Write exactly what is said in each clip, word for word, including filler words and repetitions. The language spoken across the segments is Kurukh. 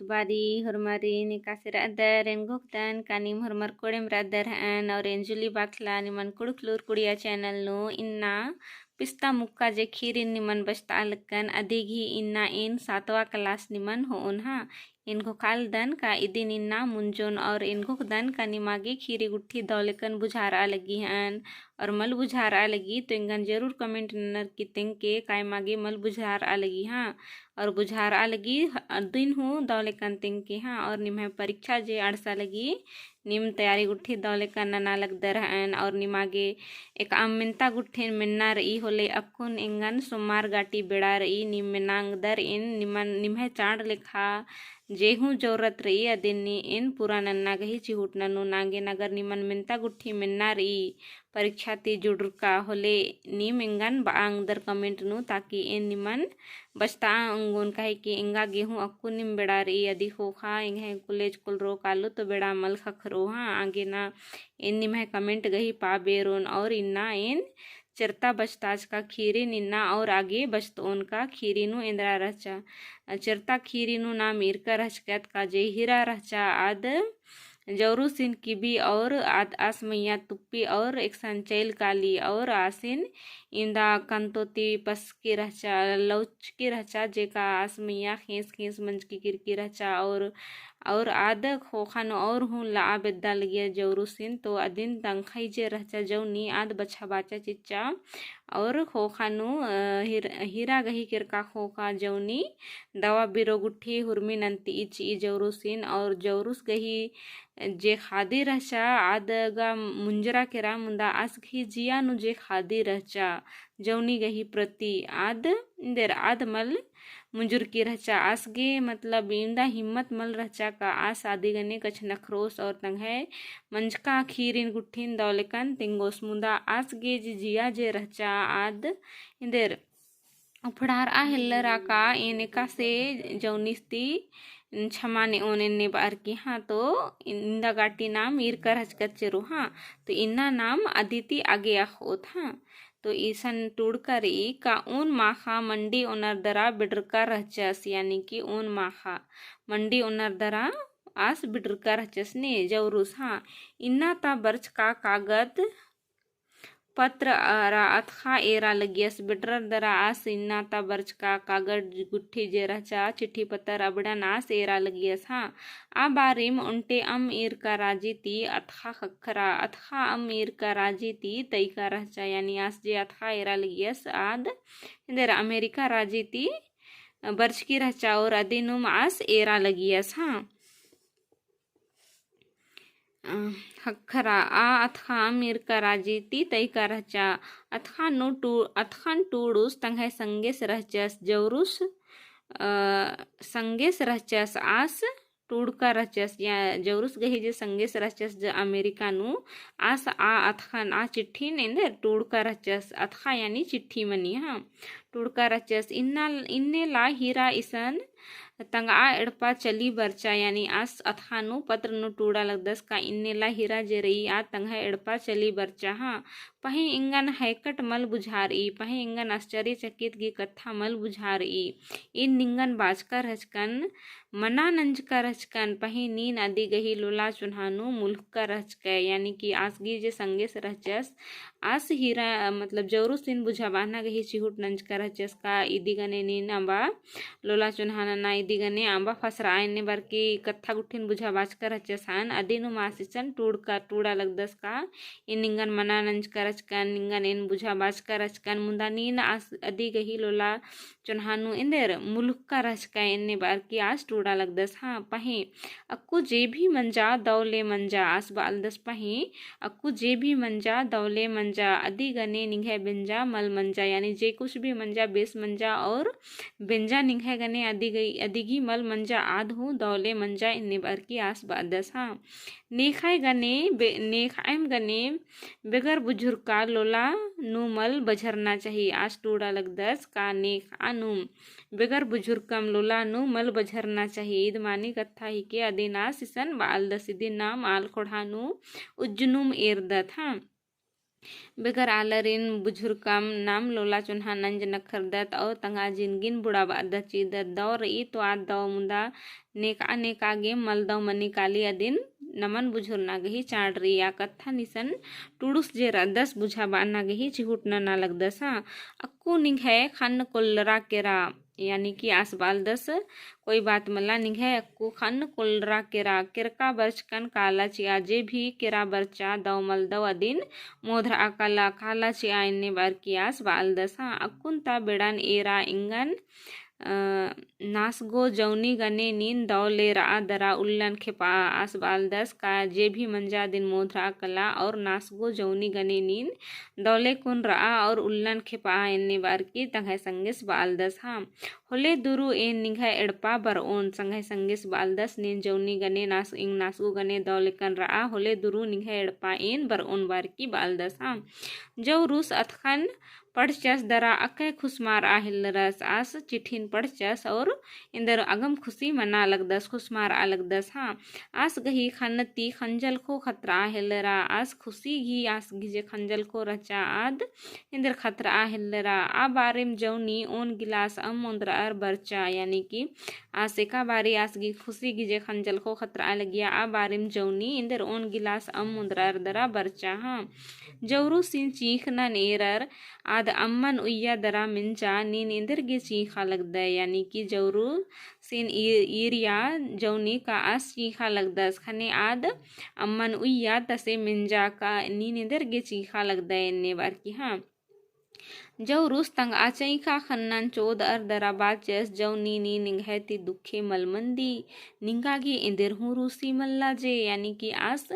बारी होरमारिन एकासे रअदर, एन घोखदन का नीम होरमर कोड़ेम रअदर हअन, और एन जुली बाखला निमन कुँड़ुख़ लूर कुड़िया channel नू इन्ना पिस्ता मुक्का जे खीरिन निमन बचतआ लक्कन, अदिगही इन्ना एन सातवा class निमन होओन हाँ। एन घोखालदन का इदिन इन्ना मुंजोन और एन घोखदन का निमागे खीरी गुट्ठी दव लेकन बुझारआ लगी हअन, और मल बुझारआ लगी तो एंगन जरूर comment ननर की तेंगके का एमागे मल बुझारआ लगी हाँ। और बुझारआ लगी ह-, अदिन हूँ दव लेकन तेंगके हाँ। और निम्है परीक्षा जे अंड़सा लगी नीम तैयारी गुट्ठी दव लेकन नना लगदर हअन। और निमागे एकअम मेन्ता गुट्ठिन मेन्ना रई होले अक्कुन एंगन सोमार गाटी बेड़ा रई, नीम मेन्ना ओंगदर एन निमन, निम्है चाड़ लेखा जे हूँ जरूरत रई अदिन नी एन पूरा नन्ना गही चिहुट ननोन। आंगे नगर निमन मेन्ता गुट्ठी मेन्ना रई परीक्षा ती जुड़रका होले नीम एंगन बआ ओंगदर comment नू, ताकि एन निमन बचतआ ओंगोन, काहे कि एंगा गे हूँ अक्कु नीम बेड़ा रई अदी ख़ोख़ा, एंग्है college कुलरो कालो तो बेड़ा मल ख़क्खरो हाँ। आंगे ना एन निम्है comment गही पा बेरोन। और इन्ना एन चेरता बचताचका खीरिन इन्ना और आगे बचतओनका खीरी नू एन्दरा रहचा। चेरता खीरी नू नाम ईरका रहचकत का जे हीरा रहचा आद जौरुसिन किबी और आद आस मइय्याँ तुप्पी और एकसन चइल काली और आसिन इन्दा कन्तो ती पसकी रहचा, लौचकी रहचा, जेका आस मइय्याँ खेंस खेंस मंजकी किरकी रहचा और और आद ख़ोख़ा नू और हूँ लआ बेद्दा लगिया जौरुसिन, तो अदिन तंग्है जे रहचा जौनी आद बछाबाचा चिच्चा और ख़ोख़ा नू, अ, हीर-, हीरा गही केरका ख़ोख़ा जौनी दवा बिरो गुट्ठी हुरमी नन्ती चिई जौरुसिन। और जौरुस गही जे ख़ादी रहचा आद गा मुंजरा केरा, मुन्दा आस गही जिया नू जे ख़ादी रहचा जौनी गही प्रति आद इन्देर आद मल मुंजुरकी रहचा। आस गे मतलब इन्दा हिम्मत मल रहचा का आस अदी गने कछनखरोस और तंग्है मंजका खीरिन गुट्ठिन दव लेकन तेंगोस, मुन्दा आस गे जे जिया जे रहचा आद इन्देर उफड़ारआ हेल्लरा का एन एकासे जौनिस ती क्षमा नेओन एन्ने बअर की हाँ। तो इन्दा गाटी नाम ईरका रहचकत चेरो हाँ। तो इन्ना नाम अदी ती आगे अख़ोत हाँ। तो इसन टूड़का रई का ओन माख़ा मंडी ओनर दरा बिडरका रहचस, यानी कि ओन माख़ा मंडी ओनर दरा आस बिडरका रहचस ने जौरुस हाँ। इन्ना ता बरचका कागद पत्र अरा अतख़ा एरा लगियस, बिडरर दरा आस इन्ना ता बरचका कागद गुट्ठी जे रहचा चिट्ठी पत्र अबड़न आस एरा लगियस हाँ। आ बारिम ओन्टे अम ईरका राजी ती अतख़ा ख़क्खरा, अतख़ा अम ईरका राजी ती तइका रहचा, यानी आस जे अतख़ा एरा लगियस आद इन्देर अमेरिका राजी ती बरचकी रहचा और अदिनुम आस एरा लगियस हाँ। अ, ख़क्खरा आ अतख़ा अम ईरका राजी ती तइका रहचा। अतख़ा नू टू-, अतख़न टूड़ुस तंग्है संगेस रहचस जौरुस, अ, संगेस रहचस आस टूड़का रहचस, या जौरुस गही जे संगेस रहचस जे अमेरिका नू आस आ अतख़न आ चिट्ठिन एन्देर टूड़का रहचस। अतख़ा यानी चिट्ठी मनी हाँ। टूड़का रहचस। इन्ना, इन्ने ला हीरा इसन तंगआ एड़पा चली बरचा, यानी आस अतख़ा नू पत्र नू टूड़ा लगदस का इन्ने ला हीरा जे रई आ तंग्है एड़पा चली बरचा हाँ। पहें एंगन हैकट मल बुझारई, पहें एंगन आश्चर्यचकित गी कत्था मल बुझारई। ईन निंगन बाचका रहचकन, मना नंजका रहचकन, पहें नीन अदी गही लोला चोन्हा नू मुल्हका रहचकय, यानी कि आस गी जे संगेस रहचस, आस हीरा, मतलब, जौरुसिन बुझाबाना गही चिहुट नंजका रहचस का इदी गने नीन अम्बा लोला चोन्हा नना इदी गने अम्बा फसरा एन्ने बअर की कत्था गुट्ठिन बुझाबाचका रहचस हन। अदिनुम आस इसन टूड़का, टूड़ा लगदस का, ईन निंगन मना नंजका रहचकन, निंगन एन बुझाबाचका रहचकन, मुन्दा नीन आस अदी गही लोला चोन्हा नू एन्देर मुल्हका रहचकय एन्ने बअर की आस टूड़ा लगदस हाँ। पहें अक्कु जे भी मंजा दव ले मंजा आस बआलदस, पहें अक्कु जे भी मंजा दव ले मंजा, अदी गने निंग्है बेंजा मल मंजा, यानी जे कुछ भी मंजा बेस मंजा और बेंजा निंग्है गने अदी गही, अदी गही मल मंजा आद हूँ दव ले मंजा एन्ने बअर की आस बअदस हाँ। नेख़य गने बे-, नेख़यम गने बेगर बुझुरका लोला नू मल बझरना चाही। आस टूड़ा लगदस का नेख़ा नू बेगर बुझुरकम लोला नू मल बझरना चाही। ईद मानी कत्था हिके अदिन आस इसन बआलदस। इदिन नाम आल ख़ोंड़हा नू उज्जनुम एरदत हाँ। बेगर आलरिन बुझुरकम नाम लोला चोन्हा नंज नखरदत और तंगआ जिनगिन बुड़ाबअदत चिदत। दौ रई तो आद दौ मुदा नेका नेका गे मलदौ मनी काली अदिन नमन बुझुरना गही चाड़ रई। आ कत्थन इसन टुड़ुस जे रअदस बुझाबअना गही चिहुट नना लगदस। हाँ, अक्कु निंग्है खन्न कोल्लरा केरा, यानी कि आस बआलदस कोई बात मला, निंग्है अक्कु खन्न कोल्लरा केरा, केरका बरचकन काला चिआ, जे भी केरा बरचा दौ मलदौ अदिन मोधरआ काला, काला चिआ एन्ने बअर की आस बआलदस। हाँ, अक्कुन ता बेड़न एरा एंगन अ, नासगो जौनी गने नीन दौ ले रआ दरा उल्लन खेपआ। आस बआलदस का जे भी मंजा अदिन मोधरआ कला और नासगो जौनी गने नीन दौ ले कुन रआ और उल्लन खेपआ एन्ने बअर की तंग्है संगेस बआलदस। हाँ, होले दुरु एन निंग्है एड़पा बरओन, तंग्है संगेस बआलदस, नीन जौनी गने नास, एंग नासगो गने दौ लेकन रआ, होले दुरु निंग्है एड़पा एन बरओन बअर की बआलदस। हाँ, जौ रूस अतखन पढ़चस दरा अक्कय खुसमारआ हेल्लरस। आस चिट्ठिन पढ़चस और एन्देर अगम खुसी मना लगदस, खुसमारआ लगदस। हाँ, आस गही खन्न ती खंजलखो खतरआ हेल्लरा। आस खुसी गही आस गही जे खंजलखो रहचा आद एन्देर खतरआ हेल्लरा। आ बारेम जौनी ओन गिलास अम्म ओन्द्रअर बरचा, यानी कि आस एका बारी आस गही खुसी गही जे खंजलखो खतरआ लगिया, आ बारेम जौनी एन्देर ओन गिलास अम्म ओन्द्रअर दरा बरचा। हाँ, जौ रूसिन चींख़नन एरर आद अम्मन उइया दरा मेंजा नीन एन्देर गे चींख़ा लगदय, यानी कि जौ रूसिन ई-, ईरिया जौनी का आस चींख़ा लगदस, ख़ने आद अम्मन उइया तसे मेंजा का नीन एन्देर गे चींख़ा लगदय एन्ने बअर की। हाँ, जौ रूस तंगआ चइंख़ा ख़न्नन चोदअर दरा बाचस, जौनी नीन एंग्है ती दुखे मल मंदी, निंगा गे एन्देर हूँ रूसी मल्ला जे, यानी कि आस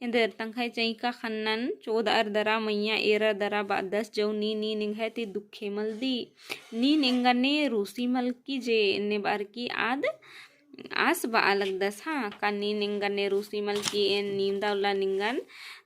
एन्देर तंग्है चइंख़ा ख़न्नन चोदअर दरा मइय्याँ एरर दरा बअदस, जौनी नीन एंग्है ती दुखे मलदी, नीन एंगने रूसी मलकी जे एन्ने बअर की आद आस बआ लगदस। हाँ, का नीन एंगने रूसी मलकी, एन नीम दौ उल्ला निंगन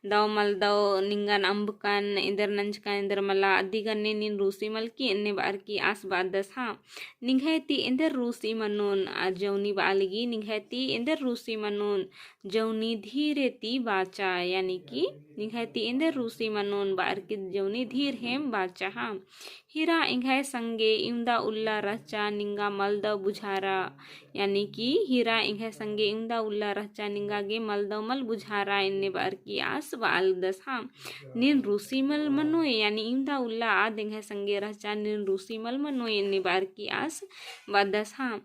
दौ मलदौ, निंगन अम्बकन एन्देर नंजकन एन्देर मला, अदी गने नीन रूसी मलकी एन्ने बअर की आस बअदस। हाँ, निंग्है ती एन्देर रूसी मनोन, आ जौनी बआ लगी, निंग्है ती एन्देर रूसी मनोन, जौनी धीरे ती बाचा, यानी कि निंग्है ती एन्देर रूसी मनोन बअर की जौनी धीर हेम बाचा। हाँ, हीरा एंग्है संगे इवंदा उल्ला रहचा निंगा मलदौ बुझारा, यानी कि हीरा एंग्है संगे इवंदा उल्ला रहचा निंगा गे मलदौ मल बुझारा एन्ने बअर की आस बआ लगदस। हाँ, नीन रूसी मल मनोय, यानी इवंदा उल्ला आद एंग्है संगे रहचा नीन रूसी मल मनोय एन्ने बअर की आस बअदस। हाँ,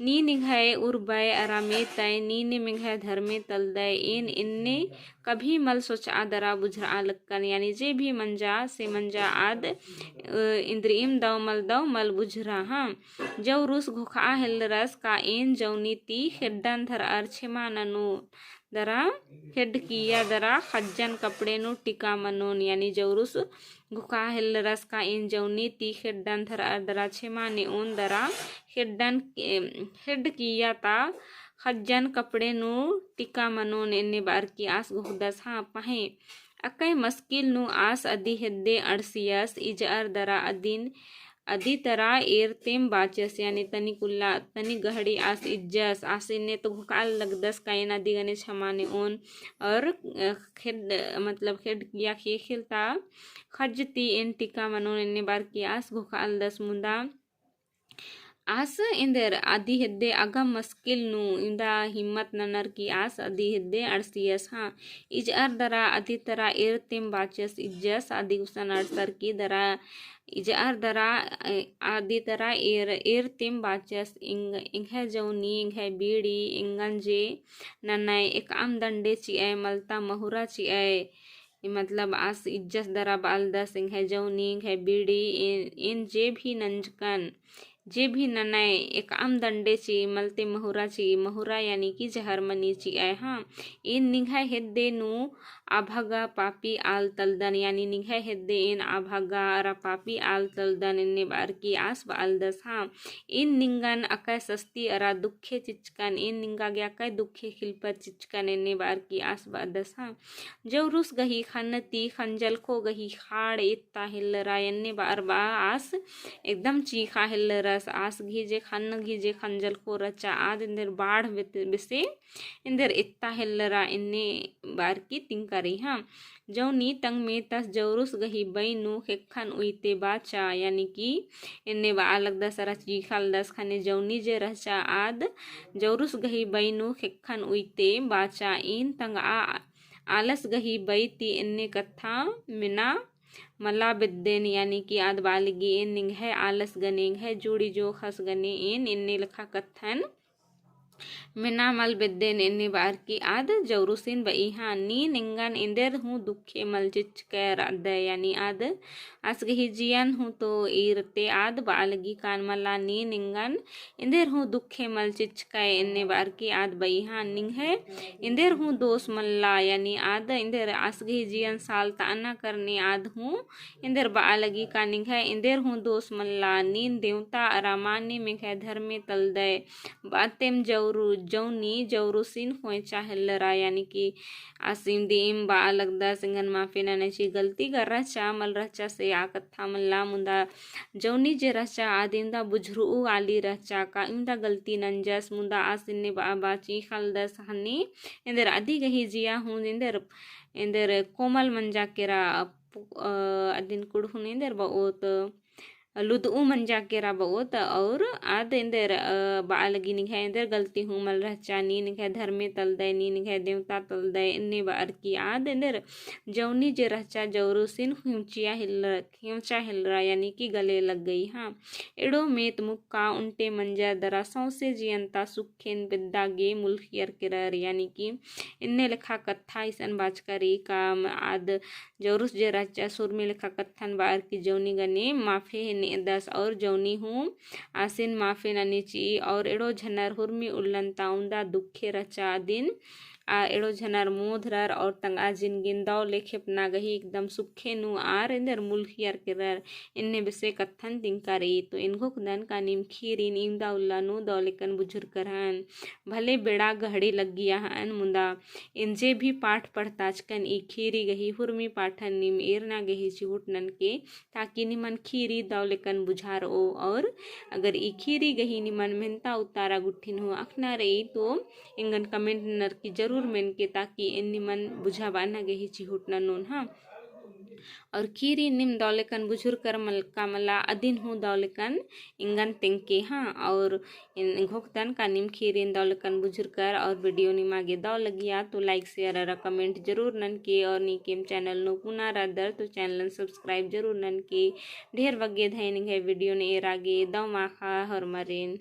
नीन एंग्है उर्बय अरा मेतय, नीन एम एंग्है धर्मे तलदय, एन एन्ने कभी मल सोचआ दरा बुझरआ लक्कन, यानी जे भी मंजा से मंजा आद, अ, इन्द्रिइम दौ मलदौ मल बुझरा। हाँ, जौ रूस घोखआ हेल्लरस का एन जौनी ती खेड्डन धरअर छेमा ननोन दरा, खेड्ड किया दरा खज्जन कपड़े नू टिका मनोन, यानी जौ रूस घोखआ हेल्लरस का एन जौनी ती खेड्डन धरअर दरा छेमा नेओन दरा, खेड्डन, ए, खेड्ड किया ता खज्जन कपड़े नू टिका मनोन एन्ने बअर की आस घोखदस। हाँ, पहें अक्कय मस्किल नू आस अदी हेद्दे अंड़सियस, इजअर दरा अदिन अदी तरा एरतेम बाचस, यानी तनिक उल्ला, तनिक गहड़ी आस इज्जस, आस एन्ने तो घोखआ लगदस का एन अदी गने छमा नेओन, और, अ, खेड्ड, मतलब खेड्ड किया ख़ेख़ेल ता खज्ज ती एन टिका मनोन एन्ने बअर की आस घोखआ लगदस। मुदा आस एन्देर अदी हेद्दे अगम मस्किल नू इवंदा हिम्मत ननर की आस अदी हेद्दे अंड़सियस। हाँ, इजअर दरा अदी तरा एरतेम बाचस इज्जस, अदी गुसन अंड़सर की दरा इजअर दरा, ए, अदी तरा एर, एरतेम बाचस एंग-, एंग्है जौनी, एंग्है बीड़ी, एंगन जे ननय एकअम दंडे चिअय, मलता महुरा चिअय, ई मतलब आस इज्जस दरा बआ लगदस, एंग्है जौनी, एंग्है बीड़ी, एन, एन जे भी नंजकन, जे भी ननय, एकअम दंडे चिई, मलते महुरा चिई, महुरा यानी कि जहर मनी चिअय। हाँ, एन निंग्है हेद्दे नू अभागा पापी आल तलदन, यानी निंग्है हेद्दे एन अभागा अरा पापी आल तलदन, एन्ने बअर की आस बआ लगदस। हाँ, एन निंगन अकय सस्ती अरा दुखे चिच्चकन, एन निंगा गे अकय दुखे खिलपत चिच्चकन, एन्ने बअर की आस बअदस। हाँ, जौरुस गही ख़न्न ती ख़ंजलख़ो गही ख़ाड़ एत्ता हेल्लरा, एन्ने बअर बआ आस एकदम चींख़ा हेल्लरा। आस गही जे ख़न्न गही जे ख़ंजल को रहचा आद एन्देर बाढ़ बेत-, बेसे एन्देर एत्ता हेल्लरा एन्ने बअर की तिंका रई हाँ। जौनी तंग मेतस जौरुस गही बई नू ख़ेक्खन उइते बाचा, यानी कि एन्ने बआ लगदस अरा चीख़ा लगदस ख़ने जौनी जे रहचा आद जौरुस गही बई नू ख़ेक्खन उइते बाचा, ईन तंगआ आलस गही बई ती एन्ने कत्था मेना मला बेद्देन, यानी कि आद बआ लगी एन निंग्है आलस गने एंग्है जुड़ी जोख़स गने एन एन्ने लेखा कत्थन मेना मल बेद्देन एन्ने बअर की आद जौरुसिन बई हाँ। नीन एंगन एन्देर हूँ दुखे मल चिच्चकय रअदय, यानी आद आस गही जियन हूँ तो ईरते आद बआ लगी कान मला नीन एंगन एन्देर हूँ दुखे मल चिच्चकय एन्ने बअर की आद बई हाँ। निंग्है एन्देर हूँ दोस मल्ला, यानी आद एन्देर आस गही जियन साल तअना करने आद हूँ एन्देर बआ लगी का निंग्है एन्देर हूँ दोस मल्ला। नीन देवता अरा मानिम एंग्है धर्मे तलदय बातेम जौरु-, जौनी जौरुसिन ख़ोंयचा हेल्लरा, यानी कि आसिम दिम बआ लगदस एंगन माफे नना ची, गलती गर रहचा मल रहचा से आ कत्था मल्ला, मुदा जौनी जे रहचा आद इवंदा बुझुरऊ आली रहचा का इवंदा गलती नंजस, मुदा आस एन्ने बआ बा चीख़ा लगदस ख़ने एन्देर अदी गही जिया हूँ एन्देर, एन्देर कोमल मंजा केरा, अ, अदिन कुँड़ुख़ नू एन्देर बओत लुदऊ मंजा केरा बओत, और आद एन्देर, अ, बआ लगी निंग्है एन्देर गलती हूँ मल रहचा, नीन एंग्है धर्मे तलदय, नीन एंग्है देवता तलदय, एन्ने बअर की आद एन्देर जौनी जे रहचा जौरुसिन ख़िंचिया हेल्ल-, ख़िंचा हेल्लरा, यानी कि गले लग्गई हाँ। एड़ो मेत मुक्का उन्टे मंजर दरा सौंसे जियन ता सुक्खेन बेद्दा गे मुलखियर केरर, यानी कि एन्ने लेखा कत्था इसन बाचका रई का आद जौरुस जे रहचा उर्मी लेखा कत्थन बअर की जौनी गने माफे हेन्ने एदस और जौनी हूँ आसिन माफे ननी चिई और एड़ो झनर उर्मी उल्लन ता उवंदा दुखे रहचा अदिन आ एड़ो झनर मोधरर और तंगआ जिनगिन दव लेखे पना गही एकदम सुखे नू आर एन्देर मुलखियर केरर एन्ने बेसे कत्थन तिंका रई। तो एन घोखदन का नीम खीरिन इवंदा उल्ला नू दव लेकन बुझुरकर हन। भले बेड़ा गहड़ी लग्गिया हन मुदा एन जे भी पाठ पढ़ताचकन ई खीरी गही हुरमी पाठन नीम एरना गही चिहुट ननके, ताकि निमन खीरी दव लेकन बुझारओ। और अगर ई खीरी गही निमन मेन्ता उतारा गुट्ठिन हूँ अख़ना रई तो एंगन comment ननर की जरूर मेनके, ताकि एन निमन बुझाबअना गही चिहुट ननोन हाँ। और खीरी नीम दव लेकन बुझुरकर मल-, का मला अदिन हूँ दव लेकन एंगन तेंगके हाँ। और एन घोखदन का नीम खीरिन दव लेकन बुझुरकर और video निमा गे दव लगिया तो like, share अरा comment जरूर ननके। और नीकेम channel नू पुना रअदर तो channel subscribe जरूर ननके। ढेर बग्गे धैन एंग्है video ने एरा गे। दव माखा होरमारिन।